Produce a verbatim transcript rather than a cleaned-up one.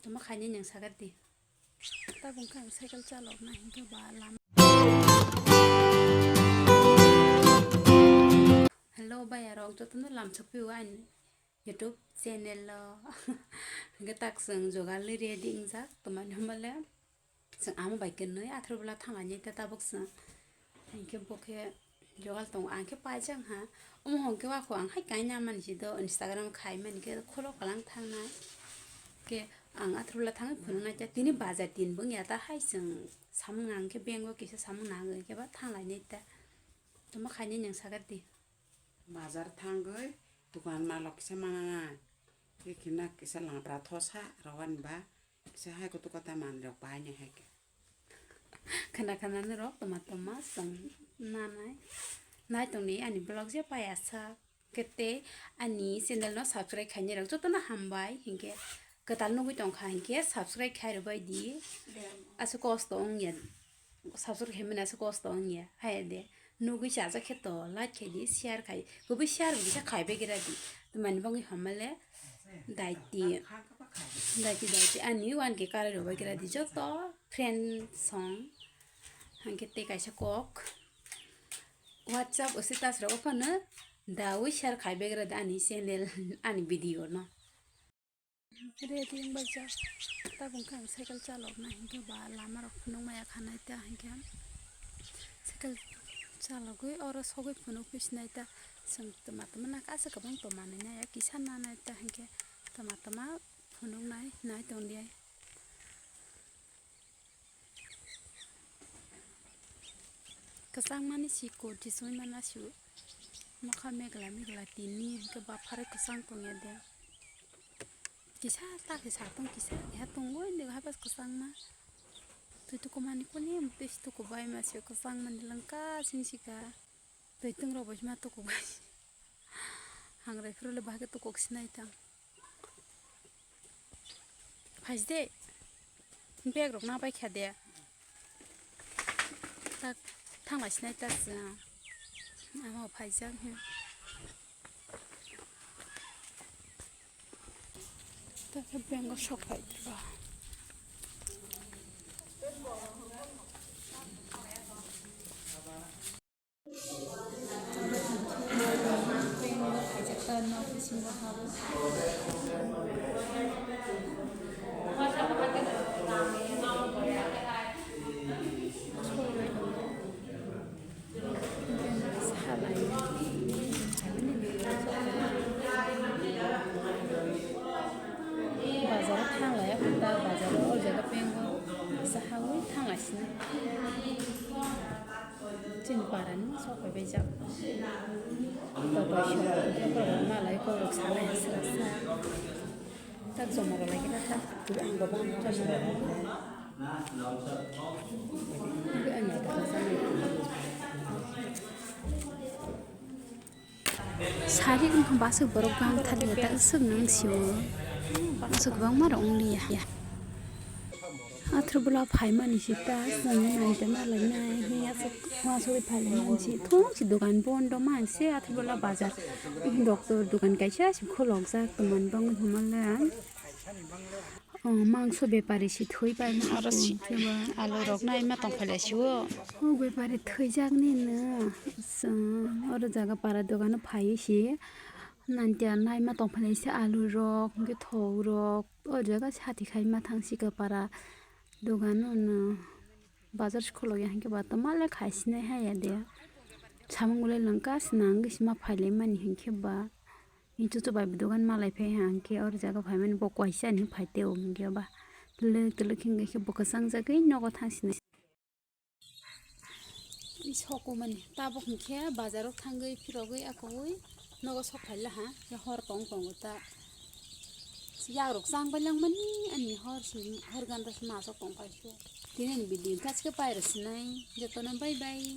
Tamo khaini nang sakar di. Tabuk khe ang cycle chalokna hinkhe ba lama. Hello bayarok, jotono lamsok phio ani YouTube channel o. Hinkhe tak chwng jogal ni ready wngjak, twmani hwnba le chwng amo bai kwnwi athar bwla thanglainai ta tabuk chwng. Hinkhe bo khe jogal tongo, ang khe paijak ha. Omo hwn khe wakho ang hai kaina mani si do Instagram khai mani khe khulok kalang thangnai. Khe ang athar bwla thangwi phunuknai ta tini bazar din bo wngya ta hai chwng samung nang khe bank o kisa samung nang khe ba thanglainai ta. Tamo khaini nang sakar di. Bazar thangwi dukan malok kisa mananai. Khe khina kisa langra thosa rwani ba kisa hai kutu kota manwi rok painai hai khe. Khana khana norok toma toma chwng nanai. Nai tongni ani vlog je paiya sak. Kete ani channel no subscribe khainai rok jotono hambai hinkhe kwtal nugwi tongkha hinkhe subscribe khai rwbai di. Aswk kosto wngya. Subscribe khaimani aswk kosto wngya. Haiya de. Nugwi chajak khe to like khai di, share khai. Kubui share bo kisa khaibai gira di. Twmani bagwi hamale daiti. Daiti, daiti. Ani one K karai rwbai gira di joto friend song. Hangke tei kaisa kok. WhatsApp status rogo phano dawi share khaibai gira di ani channel, ani video no. Ready wng baijak. Tabuk khe ang cycle chalokna hinkhe ba lama rok phunuk maya khanai ta hinkhe cycle chalogwi oro sogwi phunuk phi sinai ta. Chwng twma twma nak aswk kwbang twma nai nai ya kisa nanai ta hinkhe twma twma phunuk nai nai tongdi ai. Kwchangmani siko tisoi mana su. Nokha megla megla tini hwnkhe bapharwi kwchang tongya de. Kisa ta khe satung kisa keha tongwi de hapas kwchangma. Twi tukumani kuni twi si tukubai ma se kwchangmani langka sing sika. Twi tungrok bai ma tukubai. Hangrai phuru le bahai khe tukuk sinai tang. Phaisde. Bag rok na bai kha de. Tak thangla sinai ta sa. Ama phaijak he. Tak bag o sok phai ba. Bazar o thanglai, bazar o o jaga pengo kisa hawi thanglai sini. Chini para ni sok pai bai jak. Tokoi sok pai jak, malai kok rok sanai sra sa. Tak joma rok lagi rok tak. Ang bo bang joma rok. Ang bo ang ya tak sanai. Sari wngkha baswk borok bang thali ya tak swk nang sio. Baswk kwbangma rok wngli ya. Athru bwla phaimani si ta, nang nang tongna lainai, he aswk uansugwi phailaimani si, thung si dogan bondo man se athru bwla bazar. Doctor dogan kaisa si khulokjak, tongmani bagwi hwnmale. Oh, mangso bepari si thwi pai ma aro si alu rok nai ma tong phailai si o. Oh, bepari thwijak ni no. Oro jaga para dogano phai si. Nantia nai ma tong phailai si alu rok, hwnkhe thok rok. O jaga sati khai ma thang si ka para dogano no. Bazar si khulok ya hwnkhe ba tamo le khai sinai hai ya de. Samung le langka se nang si ma phailai mani hwnkhe ba. Ni chuchu bai bo dogan malai phai ha hwnkhe oro jaga phaimani bo kaisa ni phai tei o hwnkhe ba. Twlwk twlwk hwnkhe khe bo kwchang jagwi nogo thang sinai. Sokomani tabuk hwnkhe bazaro thangwi phirogwi akowi nogo sok phaila ha, khe hor tong tongo ta. Yagrok chang bai langmani ani hor si, hor ganda si masok tong paikhe. Tini ani video kaske pairo sinai, jotono bye bye.